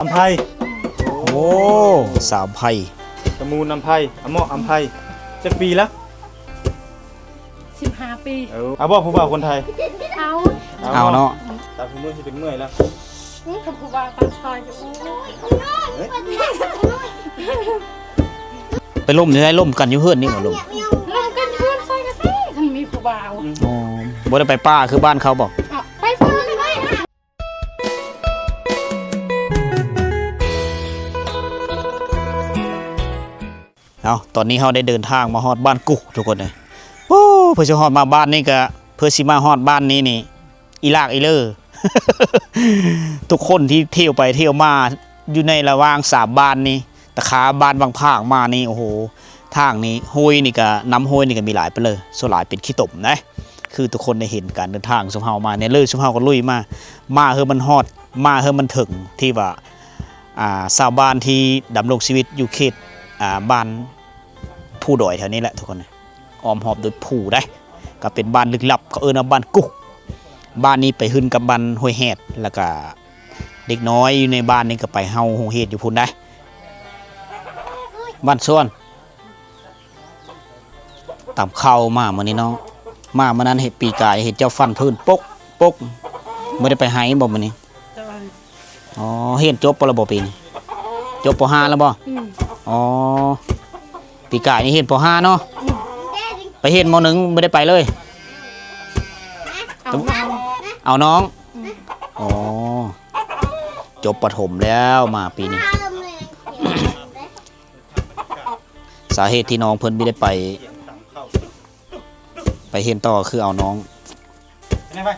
ອຳໄພ ໂອ້ ສາວອຳໄພ ຕະມູນອຳໄພ ອາເມາະອຳໄພ ຈັກປີລະ? ສິບຫ້າປີ. ເອີ ເອົາບໍ່ຜູ້ບ່າວຄົນໄທ? ເອົາ ເອົາເນາະ. ຕາມຜູ້ມື້ຊິເປັນເມື່ອຍແລ້ວ. ອື ຄັນຜູ້ບ່າວຕ່າງຊາຍ ໂອ້ຍ ໄປລົມຢູ່ໃສ? ລົມກັນຢູ່ເຮືອນນີ້ບໍ່? ລົມ ລົມກັນຢູ່ເຮືອນຊາຍກະເຕ ຄັນມີຜູ້ບ່າວ. ອໍ ບໍ່ໄດ້ໄປປ່າຄືບ້ານເຂົາບໍ່? ເອົາ ໄປປ່າໄດ້. ເອົາ ຕອນນີ້ເຮົາໄດ້ເດີນທາງມາຮອດບ້ານກຸ ທຸກຄົນເອີຍ. ໂອ້ ເພື່ອຊິຮອດມາບ້ານນີ້ກະ ເພື່ອຊິມາຮອດບ້ານນີ້ນີ້ ອີຫຼາກອີເລີ ທຸກຄົນທີ່ທ່ຽວໄປທ່ຽວມາຢູ່ໃນລະຫວ່າງສາມບ້ານນີ້ ຕະຂາບ້ານວັງຜາງມານີ້ ໂອ້ໂຫ ທາງນີ້ ຫ້ວຍນີ້ກະ ນ້ຳຫ້ວຍນີ້ກະມີຫຼາຍປານເລີຍ ສ່ວນຫຼາຍເປັນຂີ້ຕົມນະ. ຄືທຸກຄົນໄດ້ເຫັນການເດີນທາງຊຸມເຮົາມາແນ່ເລີຍ ຊຸມເຮົາກະລຸຍມາ ມາເຮີມັນຮອດ ມາເຮີມັນເຖິງທີ່ວ່າ ອ່າ ຊາວບ້ານທີ່ດຳລົງຊີວິດຢູ່ເຂດ ອ່າ ບ້ານພູດອຍແຖວນີ້ແຫຼະທຸກຄົນ ອ້ອມຮອບໂດຍພູໃດ໋ ກະເປັນບ້ານລຶກລັບ ເຂົາເອີ້ນວ່າບ້ານກຸ. ບ້ານນີ້ໄປຂຶ້ນກັບບ້ານຫ້ວຍແຮດ ແລ້ວກະເດັກນ້ອຍຢູ່ໃນບ້ານນີ້ກະໄປເຫົ່າໂຮງຮຽນຢູ່ພຸ້ນໃດ໋ ບ້ານສວນ. ຕຳເຂົ້າມາມື້ນີ້ເນາະ ມາມື້ນັ້ນເຫັນ ປີກາຍເຫັນເຈົ້າຟັນພື້ນປົກປົກ ບໍ່ໄດ້ໄປໄຮ່ບໍ່ມື້ນີ້? ໂດຍ. ອໍ ຮຽນຈົບບໍ່ລະບໍ່ປີນີ້? ຈົບ ປໍຫ້າ ລະບໍ່? ອື ອໍ ປີກາຍນີ້ຮຽນ ປໍຫ້າ ເນາະ? ອື ໄປຮຽນ ມໍໜຶ່ງ ບໍ່ໄດ້ໄປເລີຍ? ເອົານ້ອງ ເອົານ້ອງ. ອື ອໍ ຈົບປະຖົມແລ້ວ ມາປີນີ້. ສາເຫດທີ່ນ້ອງເພິ່ນບໍ່ໄດ້ໄປ ໄປຮຽນຕໍ່ຄືເອົານ້ອງ. ໄປ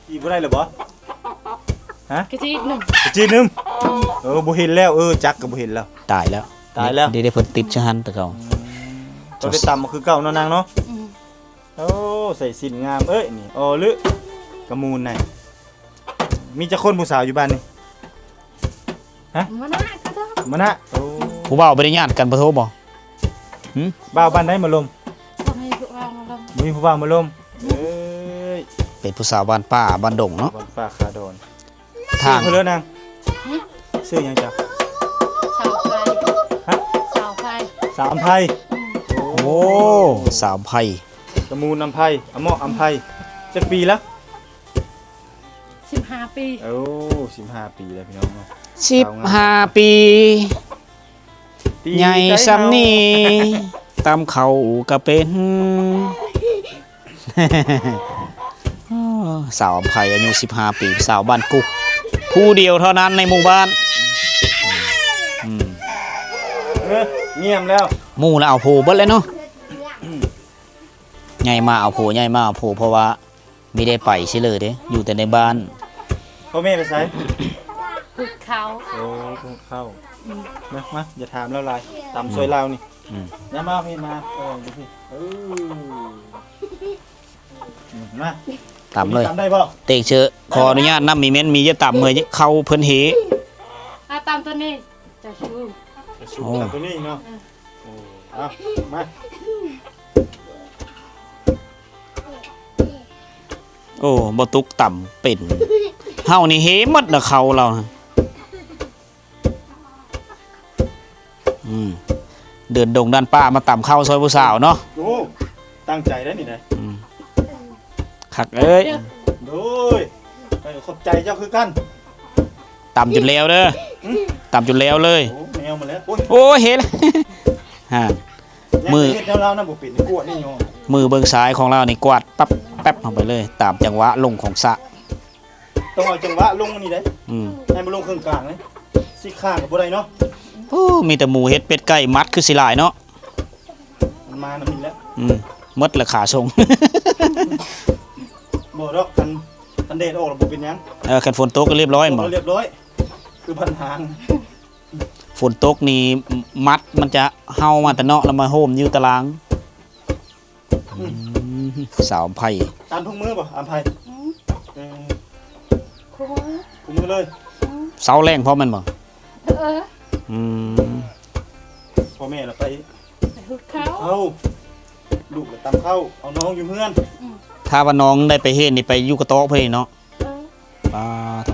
ຂີ່ບໍ່ໄດ້ເລີຍບໍ່? ຮະ? ກະຈີດໜຶ່ງ ກະຈີດໜຶ່ງ. ເອີ ບໍ່ເຫັນແລ້ວ ເອີ ຈັກກະບໍ່ເຫັນແລ້ວ ຕາຍແລ້ວ ຕາຍແລ້ວ. ເດ ເດ ເພິ່ນຕິດຊະຫັ້ນແຕ່ເກົ່າ. ອື ຕ້ອງໄດ້ຕຳຄືເກົ່າເນາະນາງເນາະ. ອື ໂອ້ ໃສ່ສິ້ນງາມເອີຍນີ້ ອໍ ຫຼື ກະມູນໃນ. ມີຈັກຄົນຜູ້ສາວຢູ່ບ້ານນີ້? ຮະ? ມານະ ມານະ. ໂອ້ ຜູ້ບ່າວບໍ່ໄດ້ຍາດກັນ ບໍ່ໂທບໍ່? ຫື? ບ່າວບ້ານໃດມາລົມ? ບໍ່ມີຜູ້ບ່າວມາລົມ ບໍ່ມີຜູ້ບ່າວມາລົມ. ເອີຍ ເປັນຜູ້ສາວບ້ານປ່າບ້ານດົງເນາະ ບ້ານປ່າຄາດອນ. ທາງ ຊື່ເພິ່ນເລີນາງ? ຫື? ຊື່ຫຍັງຈະ? ສາວໄພ. ຮະ? ສາວໄພ ສາວອຳໄພ. ອື ໂອ້ ສາວອຳໄພ ຕະມູນອຳໄພ ອາເມາະອຳໄພ. ອື ຈັກປີລະ? ສິບຫ້າປີ. ໂອ້ ສິບຫ້າປີແລ້ວພີ່ນ້ອງເນາະ ສິບຫ້າປີ ສາວງາມ ປີໃຫຍ່ສ່ຳນີ້ ຕຳເຂົ້າກະເປັນ. ໂອ້ ສາວອຳໄພອາຍຸສິບຫ້າປີ ສາວບ້ານກຸ ຜູ້ດຽວເທົ່ານັ້ນໃນໝູ່ບ້ານ. ອື ເອີ ງຽມແລ້ວ ໝູ່ລະເອົາຜົວເບິດແລ້ວເນາະ. ໃຫຍ່ມາເອົາຜົວ ໃຫຍ່ມາເອົາຜົວ ເພາະວ່າ ມີໄດ້ໄປຊິເລີເດ້ ຢູ່ແຕ່ໃນບ້ານ. ພໍ່ແມ່ໄປໃສ? ຫຸດເຂົ້າ. ໂອ້ ຫຸດເຂົ້າ. ອື ມາ ມາ ຢ່າຖາມລາວຫຼາຍ ຕຳຊ່ວຍລາວນີ້. ອື ອື ຢ່າມາ ພີ່ມາ ເອີ ຢູ່ພີ້ ເອີ ອື ມາ ຕຳເລີຍ ຕຳໄດ້ບໍ່? ເຕັງເຊີ ຂໍອະນຸຍາດນຳ ມີເມັນມີ ຢ່າຕຳເມີຍເຂົ້າເພິ່ນເຮ. ອາ ຕຳໂຕນີ້ ຈະຊູ ຈະຊູ ໂອ້ ຕຳໂຕນີ້ເນາະ. ອື ໂອ້ ເອົາ ມາ ໂອ້ ບໍ່ຕຸກຕຳເປັນ ເຮົານີ້ເຮໝົດນະເຂົ້າລາວ. ອືມ ເດີນດົງດັນປ່າມາຕຳເຂົ້າຊ່ອຍຜູ້ສາວເນາະ. ໂອ້ ຕັ້ງໃຈໄດ໋ນີ້ໄດ໋. ອືມ ຄັກເອີຍ ໂດຍ ເອີ ຂອບໃຈເຈົ້າຄືກັນ. ຕຳຈົນແລ້ວເດີ ຕຳຈົນແລ້ວເລີຍ. ໂອ້ ແນວມາແລ້ວ ໂອ້ຍ ໂອ້ຍ ເຫັນ ຫັ້ນ ມື້ ເຮັດແນວລາວນຳບໍ່ເປັນ ກວດນີ້ຍອມ ມືເບິ່ງຊາຍຂອງລາວນີ້ກວາດປັບແປັບເຂົ້າໄປເລີຍ ຕາມຈັງຫວະລົງຂອງສະ. ຕ້ອງເອົາຈັງຫວະລົງອັນນີ້ເດ້. ອືມ ໃຫ້ມັນລົງເຄິ່ງກາງເດ້ ຊິຂ້າງກໍບໍ່ໄດ້ເນາະ. ໂອ້ ມີແຕ່ໝູເຫັດເປັດໄກ່ ໝັດຄືຊິຫຼາຍເນາະ. ມັນມານຳນີ້ແຫຼະ. ອືມ ໝົດລະຂາສົ່ງ. ບໍ່ດອກ ຄັນ ຄັນແດດອອກລະບໍ່ເປັນຫຍັງ. ເອີ ຄັນຝົນຕົກກໍລຽບຮ້ອຍ ຕກ ບໍ່ ລະລຽບຮ້ອຍ ຄືບັນຫາ. ຝົນຕົກນີ້ ໝັດມັນຈະເຫົ່າມາແຕ່ເນາະ ລະມາໂຮມຢູ່ຕາລາງ. ອືມ ອືມ ສາວອຳໄພ ຕາມທຸກມື້ບໍ່ ອຳໄພ? ອືມ ເອີ ຄູ່ມື້ ຄູ່ມື້ເລີຍ. ອືມ ເຊົ້າແລງພ້ອມແມ່ນບໍ່? ເອີ ອືມ ພໍ່ແມ່ລະໄປ ໄປຫຸດເຂົ້າ ເຂົ້າ ລູກລະຕຳເຂົ້າ ເອົານ້ອງຢູ່ເຮືອນ. ອືມ ຖ້າວ່ານ້ອງໄດ້ໄປເຮັດນີ້ ໄປຢູ່ກະຕອກເພິ່ນເນາະ. ເອີ ປາໂ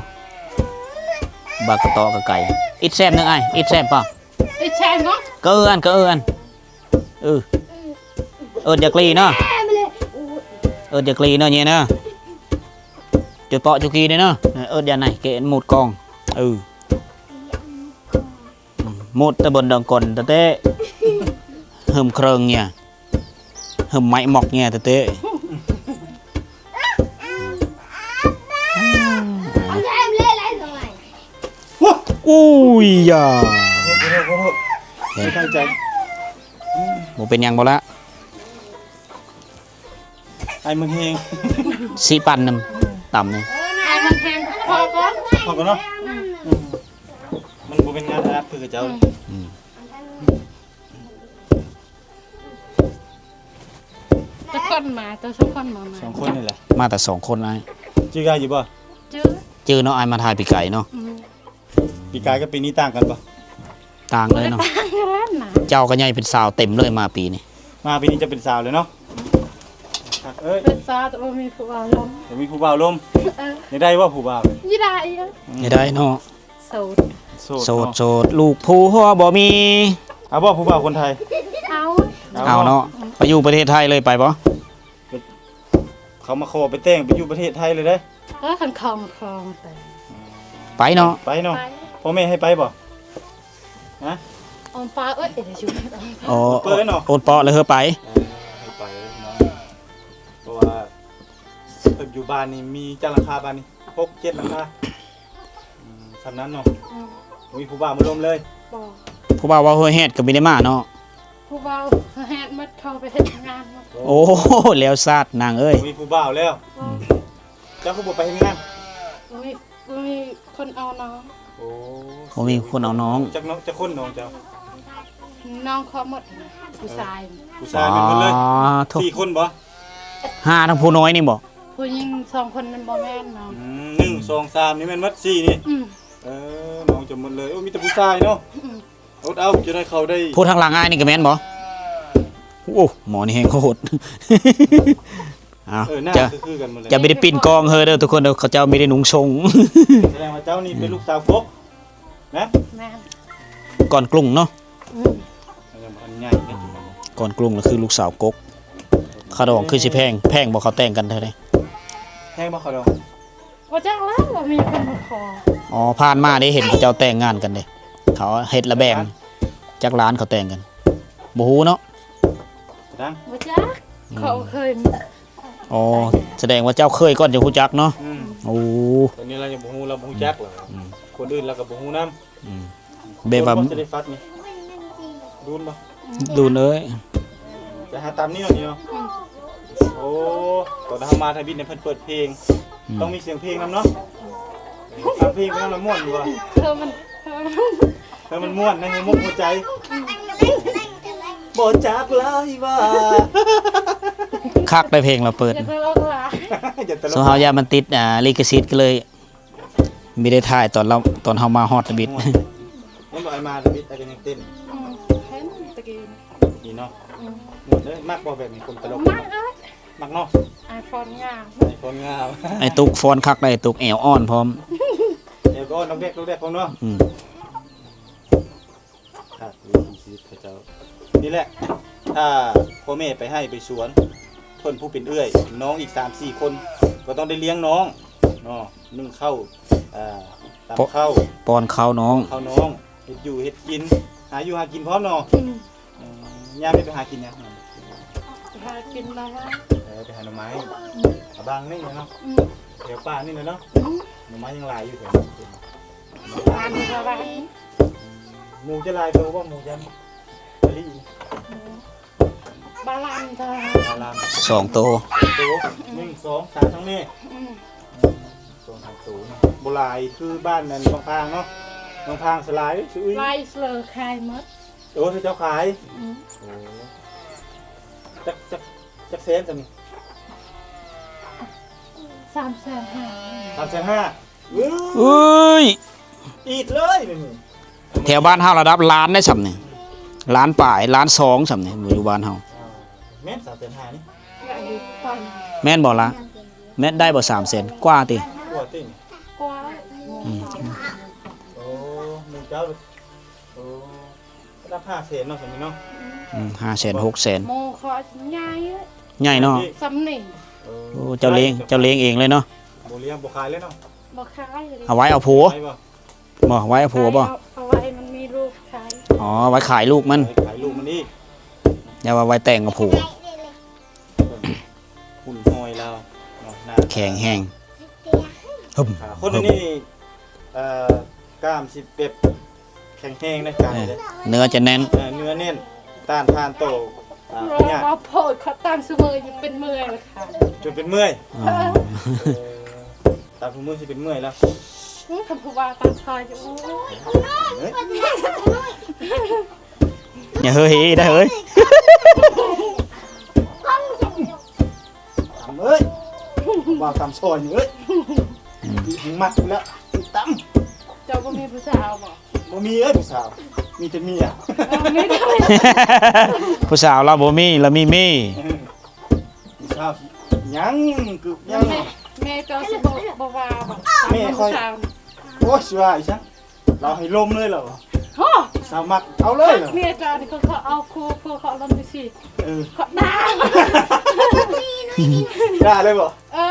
ທ ບາກກະຕໍກະໄກ່. ອິດແຊບໜຶ່ງອ້າຍ, ອິດແຊບບໍ່? ອິດແຊບເນາະ. ກະເອີ່ນ ກະເອີ່ນ. ເອີ ເອີດຢາກລີເນາະ, ເອີດຢາກລີເນາະເຍເນາະ. ຈຸເປາະຈຸກີເດ້ເນາະ, ເອີດຢາກໄນເກະໝູດກອງ. ເອີ ໝູດແຕ່ບົນດອງກ່ອນແທ້ໆ, ເຫິມເຄີງເຍ. ເຮີ້ມໄມ້ໝອກແງ່ແທ້ໆ. ອຸ້ຍຢາ ບໍ່ເປັນຫຍັງບໍ່ລະ? ໄອ້ມັນແຮງ ຊິປັ່ນນຳ ຕຳນີ້ ໄອ້ມັນແຮງ ພໍກ່ອນ ພໍກ່ອນເນາະ. ມັນບໍ່ເປັນງານຖະໜັດຄືເຈົ້າ. ອືມ. ຈັກຄົນມາ? ເຈົ້າສອງຄົນມາ ມາສອງຄົນນີ້ແຫຼະ. ມາແຕ່ສອງຄົນອ້າຍ. ຈື່ອ້າຍຢູ່ບໍ່? ຈື່ ຈື່ເນາະ, ອ້າຍມາຖ່າຍປີກາຍເນາະ. ອືມ. ປີກາຍກັບປີນີ້ຕ່າງກັນບໍ່? ຕ່າງເລີຍເນາະ. ຕ່າງກັນແລ້ວນະ. ເຈົ້າກໍໃຫຍ່ເປັນສາວເຕັມເລີຍມາປີນີ້. ມາປີນີ້ຈະເປັນສາວເລີຍເນາະ. ຄັກເອີຍ ເປັນສາວແຕ່ບໍ່ມີຜູ້ບ່າວລົມ. ບໍ່ມີຜູ້ບ່າວລົມ. ເອີ ຢາກໄດ້ບໍ່ຜູ້ບ່າວ? ຢາກໄດ້. ອືມ ຢາກໄດ້ເນາະ. ໂສດ ໂສດ ໂສດ ເນາະ ໂສດ ລູກຜົວບໍ່ມີ. ເອົາບໍ່ຜູ້ບ່າວຄົນໄທ? ເອົາ ເອົາ ເອົາເນາະ. ໄປຢູ່ປະເທດໄທເລີຍ ໄປບໍ່? ເຂົາມາຂໍໄປແຕ່ງ ໄປຢູ່ປະເທດໄທເລີຍເດ້. ເອີ ຄັນເຂົາມາຂໍໄປ ໄປເນາະ. ໄປເນາະ. ໄປ ພໍ່ແມ່ໃຫ້ໄປບໍ່? ຮະ? ໂອນປາເອີຍ ເອີຍ ຢູ່ ໂອນປາເນາະ. ໂອນປາແລ້ວເຮີໄປ ເອີ ໃຫ້ໄປເນາະ. ເພາະວ່າເພິ່ນຢູ່ບ້ານນີ້ມີຈັກຫຼັງຄາ? ບ້ານນີ້ຫົກເຈັດຫຼັງຄາ. ອືມ ສ່ຳນັ້ນເນາະ. ອືມ ບໍ່ມີຜູ້ບ່າວມາລົມເລີຍ. ບໍ່ ຜູ້ບ່າວເວົ້າເຮີແຮດກໍບໍ່ໄດ້ມາເນາະ. ຜູ້ບ່າວເຮີແຮດໝົດ ເຂົາໄປເຮັດງານໝົດ. ໂອ້ ແລ້ວຊາດນາງເອີຍ ບໍ່ມີຜູ້ບ່າວແລ້ວ. ອືມ ເຈົ້າຄືບໍ່ໄປເຮັດງານ? ບໍ່ມີ ບໍ່ມີຄົນເອົານ້ອງ. ໂອ້ ບໍ່ມີຄົນເອົານ້ອງ. ຈັກນ້ອງ ຈັກຄົນນ້ອງເຈົ້າ? ນ້ອງເຂົາໝົດ ຜູ້ຊາຍ ຜູ້ຊາຍເປັນໝົດເລີຍ. ອໍ ໂທ້ ສີ່ຄົນບໍ່? ຫ້າ ທັງຜູ້ນ້ອຍນີ້ບໍ່? ຜູ້ຍິງສອງຄົນນັ້ນບໍ່ແມ່ນນ້ອງ. ອືມ ໜຶ່ງ ສອງ ສາມ ນີ້ແມ່ນໝົດ ສີ່ ນີ້. ອືມ ເອີ ນ້ອງຈະໝົດເລີຍ. ໂອ້ ມີແຕ່ຜູ້ຊາຍເນາະ. ອືມ ອົດເອົາ ຈະໄດ້ເຂົ້າໄດ້. ຜູ້ທາງຫຼັງອ້າຍນີ້ກໍແມ່ນບໍ່? ໂອ້ ໝໍນີ້ແຮງໂຫດ. ເອົາ ເອີ ໜ້າຄືກັນໝົດເລີຍ. ຈະບໍ່ໄດ້ປິ່ນກ້ອງເຮີເດີທຸກຄົນເດີ ເຂົາເຈົ້າມີແຕ່ນຸ່ງຊົງ. ສະແດງວ່າເຈົ້ານີ້ເປັນລູກສາວກົກນະ? ແມ່ນ ກ່ອນກຸງເນາະ. ອືມ ຍັງບໍ່ທັນໃຫຍ່ເດ້. ກ່ອນກຸງລະຄືລູກສາວກົກ. ຄ່າດອງຄືຊິແພງ ແພງບໍ່? ເຂົາແຕ່ງກັນເທົ່າໃດ? ແພງບໍ່ຄ່າດອງ? ບໍ່ຈັກແລ້ວ ບໍ່ມີຄົນມາຂໍ. ອໍ ຜ່ານມາໄດ້ເຫັນເຂົາເຈົ້າແຕ່ງງານກັນເດ້ ເຂົາເຮັດລະແບ່ງ. ຈັກລ້ານ ຈັກລ້ານເຂົາແຕ່ງກັນ? ບໍ່ຮູ້ເນາະ. ບໍ່ຈັກ. ອືມ ເຂົາເຄີຍ. ອໍ ສະແດງວ່າເຈົ້າເຄີຍກ່ອນຈະຮູ້ຈັກເນາະ. ອືມ ໂອ້ ຕອນນີ້ລາວຍັງບໍ່ຮູ້ ລາວບໍ່ຮູ້ຈັກ. ອືມ ລາວ ອືມ ຄົນອື່ນລາວກໍບໍ່ຮູ້ນຳ. ອືມ ແບບວ່າ ໂດນບໍ່ ຊິໄດ້ຟັດນີ້? ໂດນບໍ່? ໂດນເອີຍ. ໄປຫາຕາມນີ້ເນາະ ນີ້ເນາະ. ອືມ ໂອ້ ຕອນເຮົາມາທຳອິດນີ້ເພິ່ນເປີດເພງ. ອືມ ຕ້ອງມີສຽງເພງນຳເນາະ. ຟັງເພງໄປນຳລະມ່ວນຢູ່ບໍ່? ເອີ ມັນ ເອີ ມັນມ່ວນໃນຫົວໝົກຫົວໃຈ. ບໍ່ຈັກຫຼາຍວ່າ ຄັກໄດ໋ເພງລາວເປີດ. ຢ່າຕະຫຼົກຫຼາຍ ຢ່າຕະຫຼົກ. ສ່ວນເຮົາຢ້ານມັນຕິດ ອ່າ ລິຂະສິດ ກໍເລີຍບໍ່ໄດ້ຖ່າຍຕອນລາວ ຕອນເຮົາມາຮອດທຳອິດ. ແມ່ນບໍ່? ອ້າຍມາທຳອິດ ອ້າຍກໍຍັງເຕັ້ນ. ອືມ ເຫັນຕະກີ້ນີ້ເນາະ. ອືມ ມ່ວນເດີ. ມັກບໍ່ແບບນີ້ ຄົນຕະຫຼົກ? ມັກເອີຍ. ມັກເນາະ. ອ້າຍຟ້ອນງາມ ອ້າຍຟ້ອນງາມ. ອ້າຍຕຸກຟ້ອນຄັກໄດ໋ ຕຸກແອວອ່ອນພ້ອມ. ແອວກໍອ່ອນດອກແດກດອກແດກພ້ອມເນາະ. ອືມ ຄັກຢູ່ຊີວິດເຂົາເຈົ້າ. ນີ້ແຫຼະ ຖ້າພໍ່ແມ່ໄປໄຮ່ໄປສວນ ເພິ່ນຜູ້ເປັນເອື້ອຍ ນ້ອງອີກສາມສີ່ຄົນ ກໍຕ້ອງໄດ້ລ້ຽງນ້ອງເນາະ. ໜຶ້ງເຂົ້າ ເອີ ຕຳເຂົ້າ ປ້ອນເຂົ້ານ້ອງ ເຂົ້ານ້ອງ ເຮັດຢູ່ເຮັດກິນ ຫາຢູ່ຫາກິນພ້ອມເນາະ. ອືມ ອືມ ຍາມນີ້ໄປຫາກິນຫຍັງ? ໄປຫາກິນໜໍ່ໄມ້. ເອີ ໄປຫາໜໍ່ໄມ້. ອືມ ເອົາບາງນີ້ແຫຼະເນາະ. ອືມ ແຖວປ່ານີ້ແຫຼະເນາະ. ອືມ ໜໍ່ໄມ້ຍັງຫຼາຍຢູ່ແຖວນີ້. ບາງນີ້ກໍຫຼາຍ. ອືມ ໝູຈະຫຼາຍໂຕບໍ່? ໝູຈັນ ມະລິ. ບາລານ ບາລານ ສອງໂຕ. ໂຕ ອືມ ໜຶ່ງ ສອງ ສາມ ທັງແມ່. ອືມ ອືມ ສອງ ສາມໂຕ. ບໍ່ຫຼາຍຄືບ້ານນັ້ນ ບາງພາງເນາະ. ບາງພາງສະຫຼາຍ ຊື່ ຫຼາຍເລີຍ ຂາຍໝົດ. ໂອ້ ເຂົາເຈົ້າຂາຍ. ອືມ ໂອ້ ຈັກ ຈັກ ຈັກແສນຊັ້ນນີ້? ສາມແສນຫ້າ. ສາມແສນຫ້າ. ເອີຍ ອີກເລີຍ. ແຖວບ້ານເຮົາລະດັບລ້ານໄດ໋ຊ່ຳນີ້ ລ້ານປາຍ ລ້ານສອງຊ່ຳນີ້ ຢູ່ບ້ານເຮົາ. ແມ່ນ ສາມແສນຫ້ານີ້ ແມ່ນບໍ່ລະ? ແມ່ນ ໄດ້ບໍ່ ສາມແສນກວ່າຕິ? ກວ່າຕິ? ກວ່າ. ອືມ ສອງ ເຈົ້າ ໂອ້ ລະຫ້າແສນເນາະ ສ່ຳນີ້ເນາະ. ອືມ ຫ້າແສນ ຫົກແສນ ໝູ່ຂ້ອຍໃຫຍ່ ໃຫຍ່ເນາະ ສ່ຳນີ້. ໂອ້ ເຈົ້າລ້ຽງ ເຈົ້າລ້ຽງເອງເລີຍເນາະ. ບໍ່ລ້ຽງ ບໍ່ຂາຍເລີຍເນາະ. ບໍ່ຂາຍ ເອົາໄວ້ເອົາຜົວ ໄວ້ບໍ່? ບໍ່ ໄວ້ເອົາຜົວບໍ່? ເອົາ ເອົາໄວ້ມັນມີລູກຂາຍ. ອໍ ໄວ້ຂາຍລູກມັນ ໄວ້ຂາຍລູກມັນອີກ. ຢ່າວ່າໄວ້ແຕ່ງເອົາຜົວ. ຫຸ່ນຫອຍລາວເນາະ ໜ້າຕາແຂງແຮງ. ອາ ຄົນອັນນີ້ນີ້ ເອີ ກ້າມຊິແບບແຂງແຮງໃນກາຍເດ້ ເນື້ອຈະແໜ້ນ ເນື້ອແໜ້ນ ຕ້ານທານຕໍ່ ອາ ພະຍາດ. ເວົ້າໂພດ ເຂົາຕັ້ງຊຸມື້ຢູ່ເປັນເມື່ອຍລະຄ່ະ ຈົນເປັນເມື່ອຍ. ອໍ ເອີ ຕາມທຸກມື້ຊິເປັນເມື່ອຍແລ້ວ. ອື ຄັນຜູ້ວ່າຕາມຊອຍຢູ່ ໂອ້ຍ ເອີຍ ຢ່າເຮີເຮໄດ້ເຮີ້ຍ ຕຳເອີຍ ວ່າຕຳຊອຍເອີຍ. ອືມ ມັກຢູ່ແລ້ວ ຕຳ. ເຈົ້າບໍ່ມີຜູ້ສາວບໍ່? ບໍ່ມີເອີຍ ຜູ້ສາວ ມີແຕ່ເມຍ. ເອີ ມີແຕ່ເມຍ ຜູ້ສາວລາວບໍ່ມີ ລາວມີເມຍ. ເອີ ຜູ້ສາວຍັງ ກຶບຍັງ. ແມ່ ແມ່ເຈົ້າຊິບໍ່ ບໍ່ວ່າບໍ່? ແມ່ຂ້ອຍ ໂອ້ຍ ຊິວ່າອີ່ຫຍັງ ລາວໃຫ້ລົມເລີຍລາວ. ໂຫ ສາວມັກເອົາເລີຍລາວ. ເມຍເຈົ້ານີ້ເຂົາເອົາຄູ່ ເຂົາເອົາລົມຈັ່ງຊີ້. ເອີ ເຂົາດ່າ ດ່າເລີຍບໍ່? ເອີ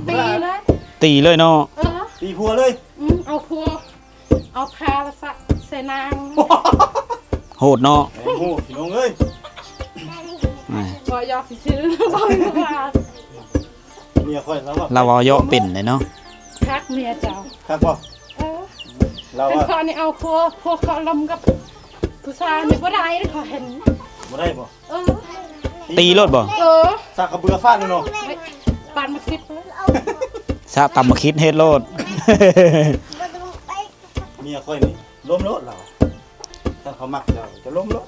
ຕີເລີຍ ຕີເລີຍເນາະ. ເອີ ຕີຜົວເລີຍ. ອືມ ເອົາຜົວ ເອົາຜ້າລະສະໃສ່ນາງ. ໂຫດເນາະ. ໂຫດພີ່ນ້ອງເອີຍ. ບໍ່ຢອກຊື່ໆ ເມຍຂ້ອຍລາວ ລາວເວົ້າເຍາະເປັນເດ້ເນາະ. ຄັກເມຍເຈົ້າ ຄັກບໍ່? ເອີ ລາວວ່າ ຄັນຂ້ອຍນີ້ເອົາຜົວ ຜົວຂ້ອຍລົມກັບຜູ້ຊາຍນີ້ບໍ່ໄດ້ເດ້ ຂ້ອຍເຫັນ. ບໍ່ໄດ້ບໍ່? ເອີ ຕີໂລດບໍ່? ເອີ ສາກກະເບືອຟາດເລີຍເນາະ. ປານໝາກສິບ ສາກຕຳໝາກຂິດເຮັດໂລດ. ເມຍຂ້ອຍນີ້ລົມໂລດລາວ ຄັນເຂົາມັກເຈົ້າຈະລົມໂລດ.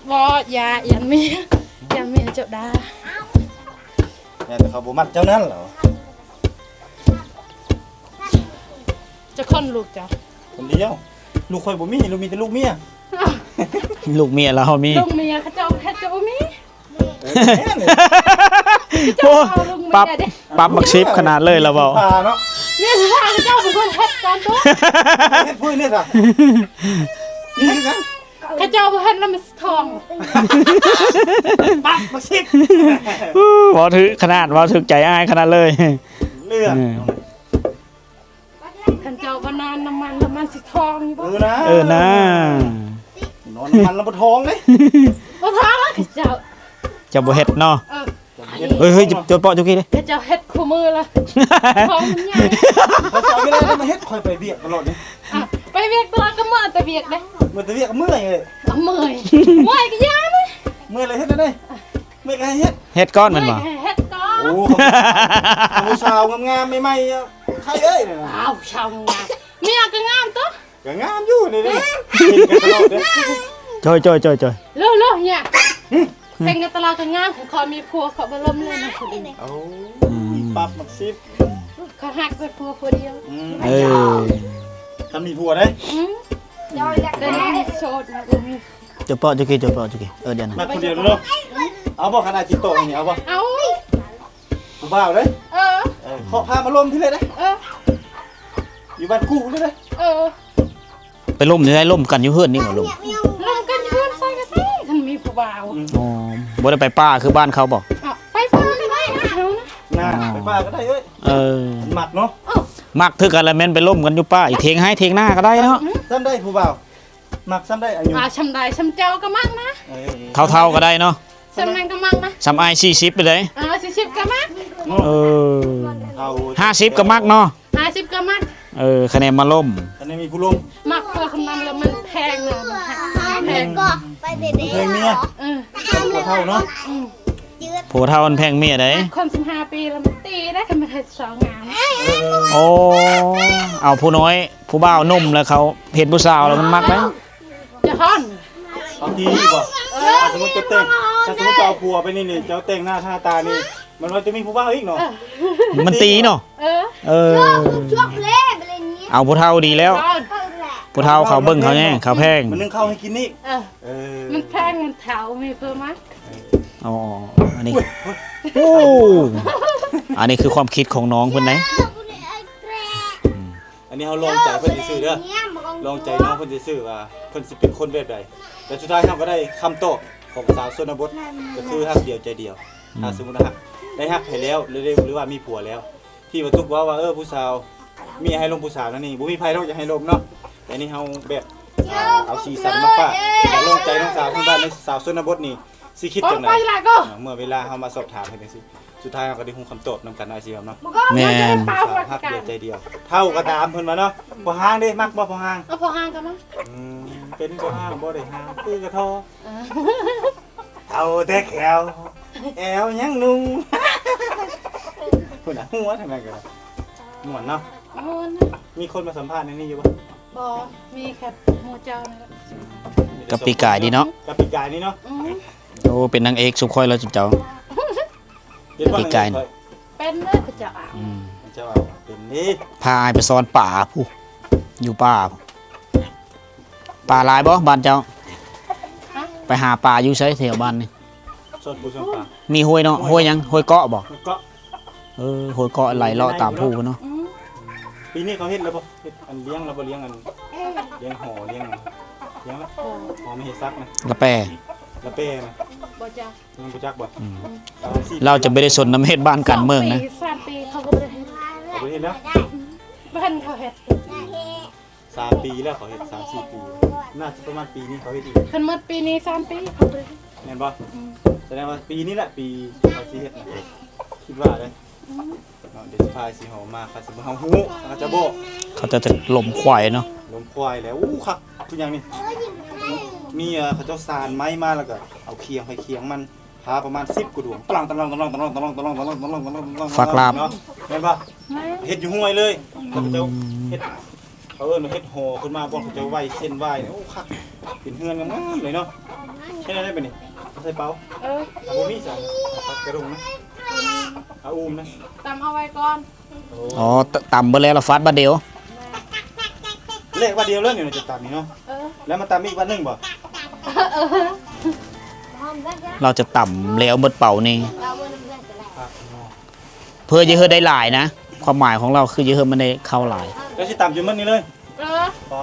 ບໍ່ ຢ່າ ຢ້ານເມຍ ຢ້ານເມຍເຈົ້າດ່າ. ແຕ່ເຂົາບໍ່ມັກເຈົ້ານັ້ນລາວ. ຈັກຄົນລູກເຈົ້າ? ຄົນດຽວ. ລູກຂ້ອຍບໍ່ມີ ລູກມີແຕ່ລູກເມຍ. ລູກເມຍລາວມີ ລູກເມຍເຂົາເຈົ້າເຮັດເຈົ້າບໍ່ມີ. ເອີ ແມ່ນເລີຍ. ໂອ້ ປັບ ປັບໝາກສິບຂະໜາດເລີຍລະເວົ້າ. ເມຍຊິວ່າເຈົ້າເປັນຄົນເຮັດກ່ອນຕົວະ. ເຮັດຜູ້ນີ້ຊະ ມີຄືກັນ. ເຂົາເຈົ້າບໍ່ເຮັດລະມັນຊິທ້ອງ. ປັບໝາກສິບ. ເວົ້າຖືກຂະໜາດ ເວົ້າຖືກໃຈອ້າຍຂະໜາດເລີຍ. ເລືອດ ເອີ ຄັນເຈົ້າບໍ່ນອນນຳມັນລະມັນຊິທ້ອງຢູ່ບໍ່? ເອີນາ ເອີນາ ນອນນຳມັນລະບໍ່ທ້ອງເດ້. ບໍ່ທ້ອງເດີເຈົ້າ ເຈົ້າບໍ່ເຮັດເນາະ. ເອີ ເຮີ້ຍ ເຮີ້ຍ ໂຈດເປາະຈຸກີເດ້. ເຈົ້າເຮັດຄູ່ມື້ລະ ທ້ອງມັນໃຫຍ່. ເຈົ້າເວລາໄດ້ມາເຮັດ ຂ້ອຍໄປວຽກຕະຫຼອດເດ້. ອ່ະ ໄປວຽກຕະຫຼອດກະເມື່ອຍແຕ່ວຽກເດ້. ເມື່ອຍແຕ່ວຽກກະເມື່ອຍເລີຍ. ເມື່ອຍກະຢ່າເລີຍ ເມື່ອຍລະເຮັດແນວໃດ? ເມື່ອຍກະໃຫ້ເຮັດ ເຮັດກ່ອນແມ່ນບໍ່? ເຮັດກ່ອນ. ໂອ້ ຜູ້ສາວງາມໆ ໃໝ່ໆ ໃຄເອີຍ. ອ້າວ ຜູ້ສາວງາມ ເມຍກະງາມຕົວະ. ກະງາມຢູ່ນີ້ເດ້ ເຫັນກັນຕະຫຼອດເດ້. ຈ່ອຍໆ ຈ່ອຍໆ ເລີ ເລີ ເຮັດກັນຕະຫຼອດກະງາມ. ຂ້ອຍມີຜົວ ຂ້ອຍບໍ່ລົມເລີຍນະ. ໂອ້ ປັບໝາກສິບ ຂ້ອຍຮັກແຕ່ຜົວຜູ້ດຽວ. ອືມ ເອີ ຄັນມີຜົວເດ້. ອືມ ແຕ່ນີ້ໂສດນະ ບໍ່ມີ. ເຈົ້າເປາະຈຸກີ ເຈົ້າເປາະຈຸກີ. ເອີ ດຽວນະ ມັກຜູ້ດຽວເນາະ. ເອົາບໍ່ ຄັນອ້າຍຕິດຕໍ່ນີ້ ເອົາບໍ່? ເອົາ ຜູ້ບ່າວເດ້. ເອີ ເອີ ຂໍພາມາລົມພີ້ເລີຍເດ້. ເອີ ຢູ່ບ້ານກູ່ເລີຍເດ້. ເອີ ໄປລົມຢູ່ໃສ? ລົມກັນຢູ່ເຮືອນນີ້ບໍ່? ລົມ ລົມກັນຢູ່ເຮືອນໃສກະໄດ້ ຄັນມີຜູ້ບ່າວ. ອືມ ອໍ ບໍ່ໄດ້ໄປປ່າຄືບ້ານເຂົາບໍ່? ອ່ະ ໄປປ່າກະໄດ້ນະ ເຮົານະ. ນະ ອໍ ໄປປ່າກະໄດ້ເອີຍ. ເອີ ມັກເນາະ. ເອີ ມັກຄືກັນລະແມ່ນໄປລົມກັນຢູ່ປ່າ ອີກ ຖຽງໄຮ່ຖຽງນາກະໄດ້ເນາະ. ອືມ ຊ່ຳໃດຜູ້ບ່າວ ມັກຊ່ຳໃດ? ອາຍຸ ອ່າ ຊ່ຳໃດ ຊ່ຳເຈົ້າກະມັກນະ. ເອີ ເຖົ້າໆກະໄດ້ເນາະ. ຊ່ຳນັ້ນກະມັກນະ. ຊ່ຳອ້າຍສີ່ສິບໄປເດ້. ເອີ ສີ່ສິບກະມັກ. ເອີ ຫ້າສິບກະມັກເນາະ. ຫ້າສິບກະມັກ. ເອີ ຄະແນນມາລົມ ຄະແນນມີຜູ້ລົມ. ມັກພວກຄົນນັ້ນລະມັນແພງນະ ມັນແພງ. ແພງເມຍ. ເອີ ຜົວເຖົ້າເນາະ. ອືມ ຜົວເຖົ້າມັນແພງເມຍໃດ໋. ຄົນສິບຫ້າປີລະມັນຕີໄດ້ ຄັນມັນເຮັດສາວງາມ. ໂອ້ ເອົາຜູ້ນ້ອຍ ຜູ້ບ່າວໜຸ່ມລະເຂົາເຫັນຜູ້ສາວລະມັນມັກໄດ໋. ຈະຮ້ອນ ເອົາຕີອີກບໍ່? ເອີ ສົມມຸດເຈົ້າແຕ່ງ ຖ້າສົມມຸດເຈົ້າເອົາຜົວໄປນີ້ນີ້ ເຈົ້າແຕ່ງໜ້າທາຕານີ້ ມັນວ່າຈະມີຜູ້ບ່າວອີກເນາະ. ເອີ ມັນຕີເນາະ. ເອີ ເອີ ເອົາຜູ້ເຖົ້າດີແລ້ວ. ຜູ້ເຖົ້າເຂົາເບິ່ງເຂົາແຍງ ເຂົາແພງ. ມັນໜຶ້ງເຂົ້າໃຫ້ກິນອີກ. ເອີ ເອີ ມັນແພງ ມັນເຖົ້າ ມີເພີ່ມມາ. ອໍ ອັນນີ້ ໂອ້ ອັນນີ້ຄືຄວາມຄິດຂອງນ້ອງເພິ່ນໃດ໋. ອືມ ນີ້ເຮົາລອງໃຈເພິ່ນຊື່ໆເດີ ລອງໃຈນ້ອງເພິ່ນຊື່ໆວ່າເພິ່ນຊິເປັນຄົນແບບໃດ. ແຕ່ສຸດທ້າຍເຮົາກໍໄດ້ຄຳຕອບຂອງສາວຊົນນະບົດ ກໍຄືຮັກດຽວໃຈດຽວ. ຖ້າສົມມຸດວ່າຮັກ ໄດ້ຮັກໃຜແລ້ວ ຫຼື ຫຼືວ່າມີຜົວແລ້ວ ທີ່ວ່າຕຸກເວົ້າວ່າ ເອີ ຜູ້ສາວ ເມຍໃຫ້ລົມຜູ້ສາວນັ້ນນີ້ ບໍ່ມີໃຜດອກຢາກໃຫ້ລົມເນາະ. ແຕ່ນີ້ເຮົາແບບ ເອົາ ເອົາສີສັນມາຝາກ ຢາກລອງໃຈນ້ອງສາວທາງບ້ານ ໃນສາວຊົນນະບົດນີ້ຊິຄິດຈັ່ງໃດ. ເມື່ອເວລາເຮົາມາສອບຖາມເພິ່ນຈັ່ງຊີ້ ສຸດທ້າຍເຮົາກໍໄດ້ຮູ້ຄຳຕອບນຳກັນເນາະ ອ້າຍຊິເວົ້າເນາະ. ແມ່ນ ສາວຮັກດຽວໃຈດຽວ ເຖົ້າກໍຕາມເພິ່ນວ່າເນາະ. ພໍ່ຮ້າງເດ້ ມັກບໍ່ພໍ່ຮ້າງ? ເອົາພໍ່ຮ້າງກໍມາ. ອືມ ເປັນພໍ່ຮ້າງບໍ່ໄດ້ຫ້າງ ຄືກະທໍ ເອີ ເຖົ້າແຕ່ແຂ້ວ ແອວຍັງນຸ່ງ. ພຸ້ນນະ ຫົວທາງນັ້ນກໍໄດ້. ມ່ວນເນາະ ມ່ວນ. ມີຄົນມາສຳພາດໃນນີ້ຢູ່ບໍ່? ບໍ່ ມີແຄ່ໝູ່ເຈົ້ານີ້ແຫຼະ. ກັບປີກາຍນີ້ເນາະ ກັບປີກາຍນີ້ເນາະ. ອືມ ໂອ້ ເປັນນາງເອກຊຸມຂ້ອຍແລ້ວຈຸເຈົ້າ. ເປັນບໍ່ ປີກາຍນີ້ ເປັນເດີ ພະເຈົ້າອາ ອືມ ພະເຈົ້າອາ ເປັນເດ້. ພາອ້າຍໄປຊ້ອນປາພຸ້ນ ຢູ່ປ່າ. ປາຫຼາຍບໍ່ບ້ານເຈົ້າ? ຮະ? ໄປຫາປາຢູ່ໃສແຖວບ້ານນີ້? ສອນປູສອນປາ ມີຫ້ວຍເນາະ ຫ້ວຍຫຍັງ? ຫ້ວຍເກາະບໍ່? ຫ້ວຍເກາະ. ເອີ ຫ້ວຍເກາະໄຫຼເລາະຕາມພູພຸ້ນເນາະ. ອືມ ປີນີ້ເຂົາເຮັດແລ້ວບໍ່? ເຮັດອັນລ້ຽງແລ້ວບໍ່? ລ້ຽງອັນ ລ້ຽງຫໍ ລ້ຽງອັນ ລ້ຽງແລ້ວ ຫໍ ຫໍ ບໍ່ເຮັດສັກນະ ລະແປ ລະແປນະ ບໍ່ຈັກ ຍັງບໍ່ຈັກບໍ່? ອືມ ອືມ ລາວຈະບໍ່ໄດ້ສົນນຳເຮັດບ້ານການເມືອງນະ. ສາມປີ ສາມປີເຂົາກໍບໍ່ໄດ້ເຮັດ ເຂົາບໍ່ໄດ້ເຮັດແລ້ວ. ອືມ ບໍ່ທັນເຂົາເຮັດ. ສາມປີແລ້ວເຂົາເຮັດ ສາມສີ່ປີ ໜ້າຈະປະມານປີນີ້ເຂົາເຮັດອີກ. ຄັນໝົດປີນີ້ສາມປີເຂົາບໍ່ໄດ້ເຮັດ ແມ່ນບໍ່? ອືມ ສະແດງວ່າປີນີ້ແຫຼະ ປີທີ່ເຂົາຊິເຮັດນະ ຄິດວ່າເດ້. ອືມ ເນາະ ເດຊິພາຍຊິເຮົາມາ ຄັນສົມມຸດເຮົາຮູ້ ເຮົາຈະບອກ ເຂົາເຈົ້າຈະລົມຄວາຍເນາະ ລົມຄວາຍແລ້ວ. ໂອ້ ຄັກ ຄືຫຍັງນີ້ ມີ ເອີ ເຂົາເຈົ້າສານໄມ້ມາ ແລ້ວກໍເອົາຄຽງ ໃຫ້ຄຽງມັນ ພາປະມານສິບກວ່າດວງ ຕະລອງ ຕະລອງ ຕະລອງ ຟາກລາບ ເນາະ ແມ່ນບໍ່? ແມ່ນ ເຮັດຢູ່ຫ້ວຍເລີຍ ອືມ ເຂົາເຈົ້າເຮັດ ເຂົາເອີ້ນວ່າເຮັດຫໍຂຶ້ນມາ ບ່ອນເຂົາເຈົ້າໄຫວ້ເສັ້ນຫວ້າຍ. ໂອ້ ຄັກ ເປັນເຮືອນງາມໆເລີຍເນາະ. ເຮັດແນວໃດບາດນີ້? ເອົາໃສ່ເປົາ? ເອີ ບໍ່ມີສາຍ ຕັດກະດຸງນະ ອາອູມນະ ຕຳເອົາໄວ້ກ່ອນ. ອໍ ຕຳເບິດແລ້ວ ລະຟາດບາດດຽວ ແລກບາດດຽວເລີຍນີ້ ຈະຕຳນີ້ເນາະ. ເອີ ແລ້ວມາຕຳອີກບາດໜຶ່ງບໍ່? ເອີ ລາວຈະຕຳແລ້ວເບິດເປົານີ້ ເພື່ອຈະເຮັດໄດ້ຫຼາຍນະ. ຄວາມໝາຍຂອງລາວຄືຈະເຮັດມັນໄດ້ເຂົ້າຫຼາຍ. ແລ້ວຊິຕຳຈົນໝົດນີ້ເລີຍ? ເອີ ອໍ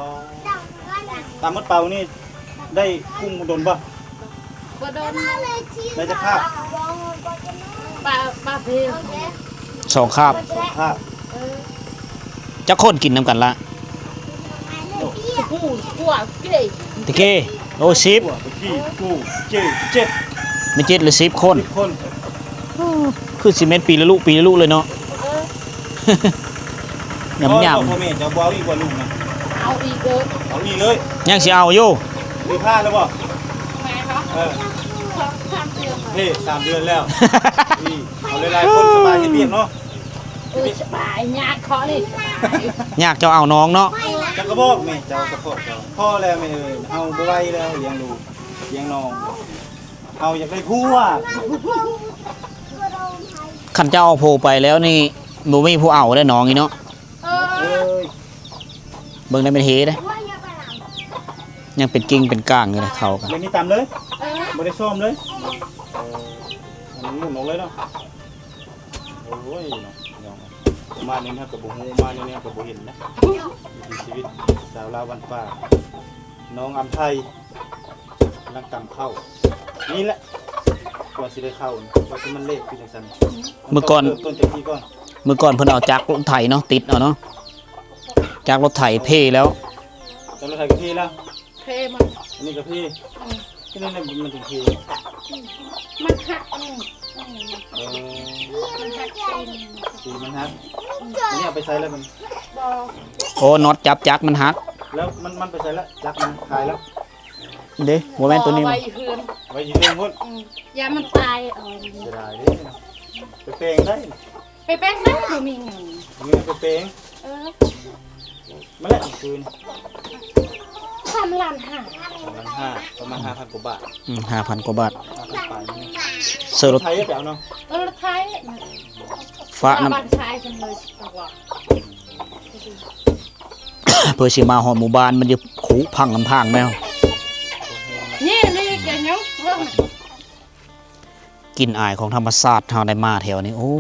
ຕຳໝົດເປົານີ້ໄດ້ກຸ້ງດົນບໍ່? ບໍ່ດົນ. ໄດ້ຈັກຄາບ? ປາ ປາເພ ສອງຄາບ. ສອງຄາບ. ເອີ ຈັກຄົນກິນນຳກັນລະ? ຕະເກ ໂອ້ ສິບ ຕະກີ ຕະກູ ເຈ ເຈັດ ແມ່ນເຈັດຫຼືສິບຄົນ? ສິບຄົນ. ຄືຊິແມ່ນປີລະລຸ ປີລະລຸເລີຍເນາະ. ເອີ ຍຳໆ ພໍ່ແມ່ເຈົ້າບໍ່ເອົາອີກບໍ່ລູກນະ? ເອົາອີກເດີ ເອົາອີກເລີຍ. ຍັງຊິເອົາຢູ່? ມີພາແລ້ວບໍ່? ແມ່ນບໍ່? ເອີ ສອງສາມເດືອນ ເດ້ ສາມເດືອນແລ້ວ. ນີ້ ເອົາຫຼາຍໆຄົນສະບາຍເຮັດວຽກເນາະ. ເອີ ສະບາຍ ຍາກເຄາະນີ້ ສະບາຍ ຍາກເຈົ້າເອົານ້ອງເນາະ. ຈັກກະບອກແມ່ເຈົ້າ ສະເພາະເຈົ້າ ພໍແລ້ວແມ່ເອີຍ ເຮົາບໍ່ໄຫວແລ້ວລ້ຽງລູກລ້ຽງນ້ອງ. ເຮົາຢາກໄດ້ຜົວ. ຄັນເຈົ້າເອົາຜົວໄປແລ້ວນີ້ ບໍ່ມີຜູ້ເອົາແລ້ວນ້ອງນີ້ເນາະ. ເອີ ເອີຍ ເບິ່ງໄດ້ແມ່ນເຮເດ້ ຍັງເປັນກິ່ງເປັນກ້າງຢູ່ເດ້ ເຂົາກໍ ແບບນີ້ຕຳເລີຍ. ເອີ ບໍ່ໄດ້ຊ້ອມເລີຍ. ເອີ ມັນໝຸນອອກເລີຍເນາະ. ໂອ້ຍເນາະ ພີ່ນ້ອງ ມາແນວນີ້ເຮົາກໍບໍ່ຮູ້ ມາແນວນີ້ເຮົາກໍບໍ່ເຫັນນະ. ວິຖີຊີວິດຊາວລາວບ້ານປ່າ ນ້ອງອຳໄພ ກຳລັງຕຳເຂົ້ານີ້ແຫຼະ ກວ່າຊິໄດ້ເຂົ້າ ກວ່າຊິມັນເລະຄືຈັ່ງຊັ້ນ. ມື້ກ່ອນ ເລີ່ມຕົ້ນຈາກທີ່ກ່ອນ ມື້ກ່ອນເພິ່ນເອົາຈັກລົດໄຖເນາະ ຕິດເອົາເນາະ ຈັກລົດໄຖເພແລ້ວ ຈັກລົດໄຖກໍເພແລ້ວ. ເພມັນ ອັນນີ້ກໍເພ. ອືມ ເຮັດແນວໃດມັນຈຶ່ງເພ? ມັນຫັກ. ອືມ ເອີ ມັນຫັກຕີນ ຕີນມັນຫັກ. ອືມ ອັນນີ້ເອົາໄປໃສແລ້ວມັນ? ບໍ່ ໂອ້ ນັອດຈັບຈັກມັນຫັກ. ແລ້ວມັນ ມັນໄປໃສລະ? ຈັກມັນຂາຍແລ້ວເດ້. ບໍ່ແມ່ນໂຕນີ້ ເອົາໄວ້ຢູ່ເຮືອນ ໄວ້ຢູ່ເຮືອນພຸ້ນ. ອືມ ຢ້ານມັນຕາຍ. ເອີ ເສຍດາຍເດ້ ໄປແປງໄດ້. ໄປແປງໄດ້ ບໍ່ມີເງິນ ມີເງິນໄປແປງ. ເອີ ມາແລ້ວຄືນ ສາມລ້ານຫ້າ. ສາມລ້ານຫ້າ ປະມານຫ້າພັນກວ່າບາດ. ອືມ ຫ້າພັນກວ່າບາດ ຫ້າພັນປາຍນີ້. ເຊີລົດໄຖໄປເອົາເນາະ. ເອີ ລົດໄຖ ຟ້ານຳ ບ້ານຊາຍເພິ່ນເລີຍ ເພື່ອຊິມາຮອດໝູ່ບ້ານ ມັນຢູ່ຄຸພັງນຳທາງແລ້ວ. ນີ້ ນີ້ແກຍັງເບິ່ງ ກິ່ນອາຍຂອງທຳມະຊາດ ເຮົາໄດ້ມາແຖວນີ້ ໂອ້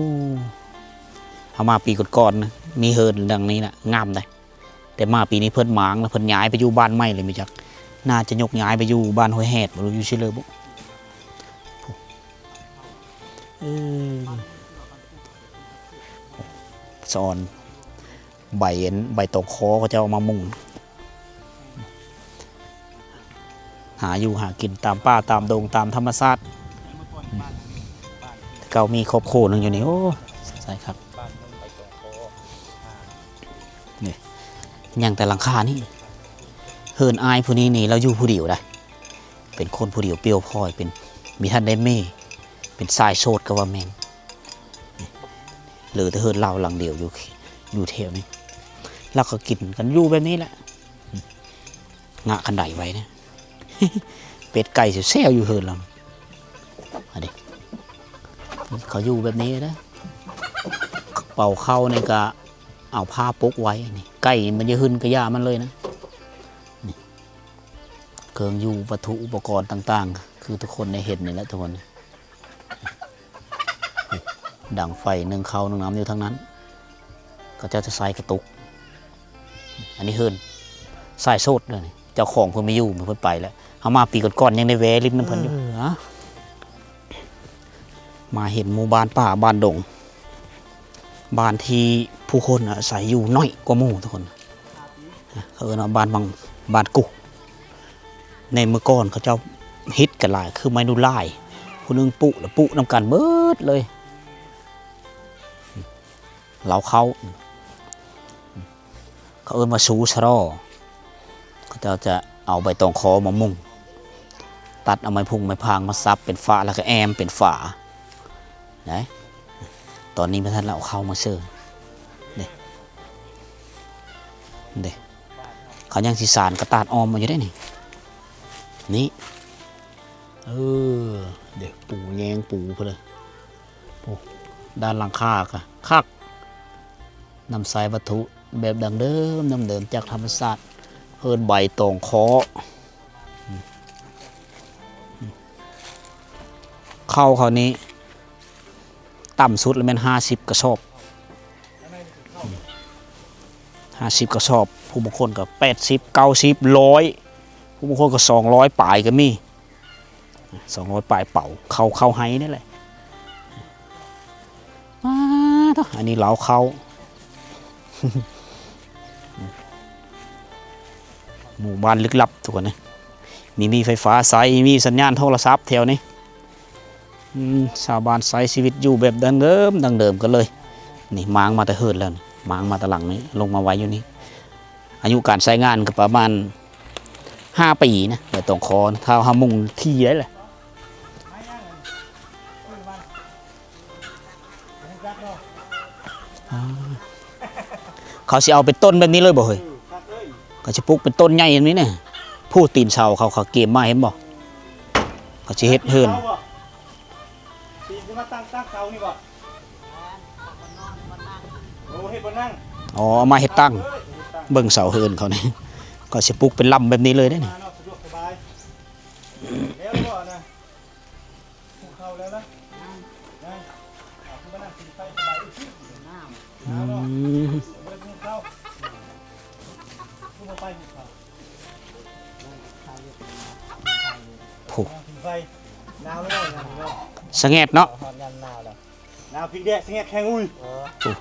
ເຮົາມາປີກ່ອນໆນະ ມີເຮືອນດັ່ງນີ້ນະ ງາມເດ້. ແຕ່ມາປີນີ້ເພິ່ນມ້າງແລ້ວ ເພິ່ນຍ້າຍໄປຢູ່ບ້ານໃໝ່ແລ້ວ ບໍ່ຈັກ ໜ້າຈະຍົກຍ້າຍໄປຢູ່ບ້ານຫ້ວຍແຮດ ບໍ່ຮູ້ຢູ່ຊິເລີບໍ່. ເອີ ສະອອນ ໃບອັນ ໃບຕອງຄໍເຂົາເຈົ້າເອົາມາມຸງ ຫາຢູ່ຫາກິນຕາມປ່າຕາມດົງຕາມທຳມະຊາດ. ແຕ່ເກົ່າມີຄອບຄົວໜຶ່ງຢູ່ນີ້ ໂອ້ ໃສ່ຄັກ ນີ້ ຍັງແຕ່ຫຼັງຄານີ້. ເຮືອນອ້າຍຜູ້ນີ້ນີ້ ລາວຢູ່ຜູ້ດຽວໄດ໋ ເປັນຄົນຜູ້ດຽວປ່ຽວພ້ອຍ ເປັນ ມີທ່ານໄດ້ເມ ເປັນຊາຍໂສດກໍວ່າແມ່ນ. ເຫຼືອແຕ່ເຮືອນລາວຫຼັງດຽວຢູ່ ຢູ່ແຖວນີ້ ລາວກໍກິນກັນຢູ່ແບບນີ້ແຫຼະ. ງະຄັນໄດໄວ້ນະ ເປັດໄກ່ແຊວໆຢູ່ເຮືອນລາວ ອັນນີ້ ເຂົາຢູ່ແບບນີ້ເດ້. ເປົ່າເຂົ້ານີ້ກະເອົາຜ້າປົກໄວ້ ນີ້ ໄກ່ມັນຈະຫຶ່ນກະຢ່າມັນເລີຍນະ. ນີ້ ເຄື່ອງຢູ່ ວັດຖຸອຸປະກອນຕ່າງໆ ຄືທຸກຄົນໄດ້ເຫັນນີ້ແຫຼະທຸກຄົນ. ດັງໄຟ ໜຶ້ງເຂົ້າໜຶ້ງນ້ຳຢູ່ທາງນັ້ນ ເຂົາເຈົ້າຈະໃຊ້ກະຕຸກ. ອັນນີ້ເຮືອນຊາຍໂສດເດີນີ້ ເຈົ້າຂອງເພິ່ນບໍ່ຢູ່ ເພິ່ນໄປແລ້ວ. ເຮົາມາປີກ່ອນໆ ຍັງໄດ້ແວ່ຫຼິ້ນນຳເພິ່ນຢູ່. ເອີ ມາເຫັນໝູ່ບ້ານປ່າບ້ານດົງ ບ້ານທີ່ຜູ້ຄົນອາໄສຢູ່ໜ້ອຍກວ່າໝູ່ທຸກຄົນ. ເຂົາເອີ້ນວ່າບ້ານວັງ ບ້ານກຸ. ໃນເມື່ອກ່ອນເຂົາເຈົ້າເຮັດກັນຫຼາຍ ຄືໄມ້ໜູລາຍ ຜູ້ໜຶ່ງປຸ ແລ້ວປຸນຳກັນເບິດເລີຍ. ເລົ້າເຂົ້າ ເຂົາເອີ້ນວ່າຊູສະລໍ. ເຂົາເຈົ້າຈະເອົາໃບຕອງຄໍມາມຸງ ຕັດເອົາໄມ້ພຸງໄມ້ພາງມາສັບເປັນຝາ ແລ້ວກໍແອ້ມເປັນຝາ. ໄດ້ ຕອນນີ້ບໍ່ທັນລະເອົາເຂົ້າມາເຊີ ເດ້ ເດ້ ເຂົາຍັງຊິສານກະຕາດອ້ອມເອົາຢູ່ເດ້ນີ້ ນີ້ ເອີ ເດ້ ປູແຍງປູພຸ້ນເລີຍ. ໂອ້ ດ້ານຫຼັງຄາກະຄັກ ນຳໃຊ້ວັດຖຸແບບດັ້ງເດີມ ດັ້ງເດີມຈາກທຳມະຊາດ ເອີ້ນໃບຕອງຄໍ. ເຂົ້າເຂົານີ້ ຕ່ຳສຸດລະແມ່ນຫ້າສິບກະສອບ ຫ້າສິບກະສອບ ຜູ້ບາງຄົນກໍແປດສິບ ເກົ້າສິບ ຮ້ອຍ ຜູ້ບາງຄົນກໍສອງຮ້ອຍປາຍກໍມີ ສອງຮ້ອຍປາຍເປົາ ເຂົ້າ ເຂົ້າໄຮ່ນີ້ແຫຼະ. ປາດໂທ້ ອັນນີ້ເລົ້າເຂົ້າ ໝູ່ບ້ານລຶກລັບທຸກຄົນເອີຍ ມີ ມີໄຟຟ້າໃຊ້ ມີສັນຍານໂທລະສັບແຖວນີ້. ອືມ ຊາວບ້ານໃຊ້ຊີວິດຢູ່ແບບດັ້ງເດີມ ດັ້ງເດີມກັນເລີຍ. ນີ້ມ້າງມາແຕ່ເຮືອນແລ້ວນີ້ ມ້າງມາແຕ່ຫຼັງນີ້ ລົງມາໄວ້ຢູ່ນີ້. ອາຍຸການໃຊ້ງານກໍປະມານຫ້າປີນະ ໃບຕອງຄໍ ຖ້າເຮົາມຸງຖີ່ໄດ້ແຫຼະ. ອ່າ ເຂົາຊິເອົາເປັນຕົ້ນແບບນີ້ເລີຍບໍ່ເຮີ້ຍ? ເຂົາຊິປຸກເປັນຕົ້ນໃຫຍ່ແບບນີ້ນະ. ຜູ້ຕີນເສົາເຂົາ ເຂົາກຽມມາເຫັນບໍ່? ເຂົາຊິເຮັດເຮືອນ. ຕີນຊິມາຕັ້ງ ຕັ້ງເສົານີ້ບໍ່? ໂອ້ ເຮັດບ່ອນນັ່ງ. ອໍ ເອົາມາເຮັດຕັ້ງ. ເບິ່ງເສົາເຮືອນເຂົານີ້ ເຂົາຊິປຸກເປັນລຳແບບນີ້ເລີຍເດ້ນີ້. ມາເນາະ ສະດວກສະບາຍ. ແລ້ວບໍ່ນະ? ເຂົ້າແລ້ວນະ? ຍັງ. ອ່າ ຄືມານັ່ງກິນໄຟສະບາຍ. ອືມ ບໍ່ໄດ້ກິນເຂົ້າ. ຄືບໍ່ໄປກິນເຂົ້າ? ຜູ້ ນັ່ງກິນໄຟ. ໜາວແລ້ວເນາະ ຍາມນີ້ເນາະ. ສະແງດເນາະ. ຮອດຍາມໜາວແລ້ວ. ໜາວພິງແດດ ສະແງດແຂງອຸ້ຍ. ເອີ. ຜູ້